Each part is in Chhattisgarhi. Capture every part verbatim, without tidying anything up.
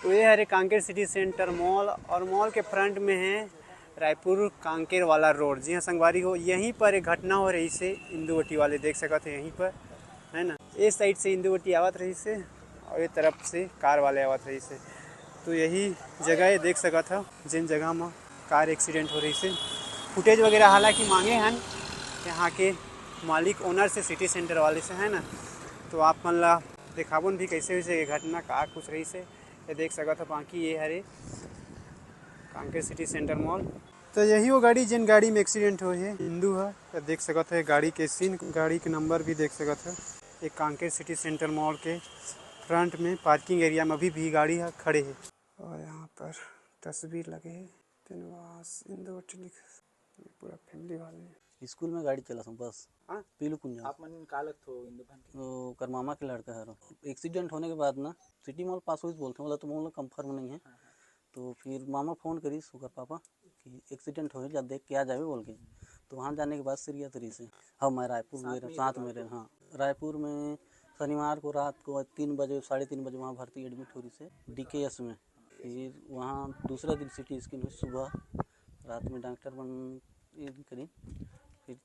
तो ये हरे कांकेर सिटी सेंटर मॉल और मॉल के फ्रंट में है रायपुर कांकेर वाला रोड। जी हाँ संगवारी हो, यहीं पर एक घटना हो रहिसे इंदुवटी वाले, देख सकत हो यहीं पर, है ना। ये साइड से इंदुवटी आवत रहिसे और ये तरफ से कार वाले आवत रहिसे। तो यही जगह है, देख सकत हो जिन जगह में कार एक्सीडेंट हो रहिसे। फुटेज वगैरह हालांकि मांगे हन यहाँ के मालिक ओनर से, सिटी सेंटर वाले से, है ना। तो आप मन ला देखाबोन भी कैसे वैसे ये घटना का कुछ रहिसे। ये देख सकत हो, बाकी ये हरे कांकेर सिटी सेंटर मॉल। तो यही वो गाड़ी जिन गाड़ी में एक्सीडेंट होय हे इंदू ह। तो देख सकत हो गाड़ी के सीन, गाड़ी के नंबर भी देख सकत हो। ये कांकेर सिटी सेंटर मॉल के फ्रंट में पार्किंग एरिया में अभी भी गाड़ी ह खड़े हे। और यहाँ पर तस्वीर लगे हे, तेन वास इंदू लिख, पूरा फैमिली वाले। स्कूल में गाड़ी चलाथों बस। हाँ? पीलू कुंजा। आप मन का लगथो इंदू भान के? वो ओकर मामा के लड़का हरो। एक्सीडेंट होने के बाद ना सिटी मॉल पास होइस बोलथे, ओला तो मोला कंफर्म नहीं है। हाँ, हाँ। तो फिर मामा फोन करिस ओकर पापा कि एक्सीडेंट होय, जा देख के आ जाबे बोल के। तो वहाँ जाने के बाद सीरियस रहिसे। हाँ, मैं रायपुर साथ में में रहे, साथ में रहे, हाँ। रायपुर में शनिवार को रात को तीन बजे, साढ़े तीन बजे वहाँ भर्ती एडमिट हो रहिसे डीकेएस में। फिर वहाँ दूसरा दिन सीटी स्कैन हुई सुबह, रात में डॉक्टर मन ये करी। फिर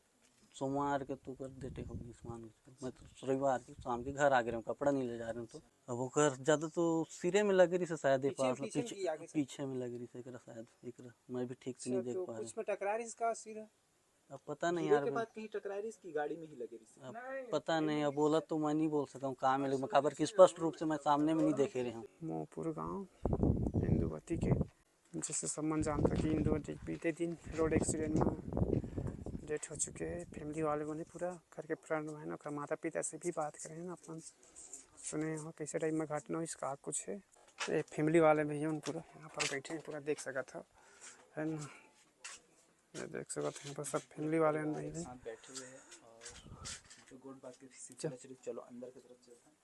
सोमवार के तो कर डेटे हो गई, मान के चल। मैं तो रविवार के शाम के घर आ गए रहूँ, कपड़ा नहीं ले जा रहे हूँ। तो अब ओकर ज्यादा तो सिरे में लगे रहिसे शायद, ये पीछे, पास पीछे पीछे, की आगे से? पीछे में लगे रहिसे एकरा शायद, एकरा मैं भी ठीक से नहीं अच्छा, देख तो पा रहे। कुछ में टकरा रहिस का सिर? अब पता नहीं गिरे यार, के बाद कहीं टकरा रहिस कि गाड़ी में ही लगे रहिस? अब पता नहीं, अब बोला तो मैं नहीं बोल सकता हूँ का में, लेकिन काबर कि स्पष्ट रूप से मैं सामने में नहीं देखे रहे हूँ। मोहपुर गांव इंदुवती के, जैसे सब मन जानता कि इंदुवती बीते दिन रोड एक्सीडेंट में डेथ हो चुके हैं। फैमिली वाले मन पूरा घर के फ्रंट में है ना, ओकर माता पिता से भी बात करे हैं ना, अपन सुने हो कैसे टाइप में घटना हुई, इसका कुछ है। ये फैमिली वाले भैया उन पूरा यहाँ पर बैठे हैं, पूरा देख सकत हो, है ना। ये देख सकत हो, यहाँ पर सब फैमिली वाले हैं भैया। साथ बैठे हुए हैं और उनके गोठ बात के सिलसिला चलो अंदर की तरफ चलते हैं।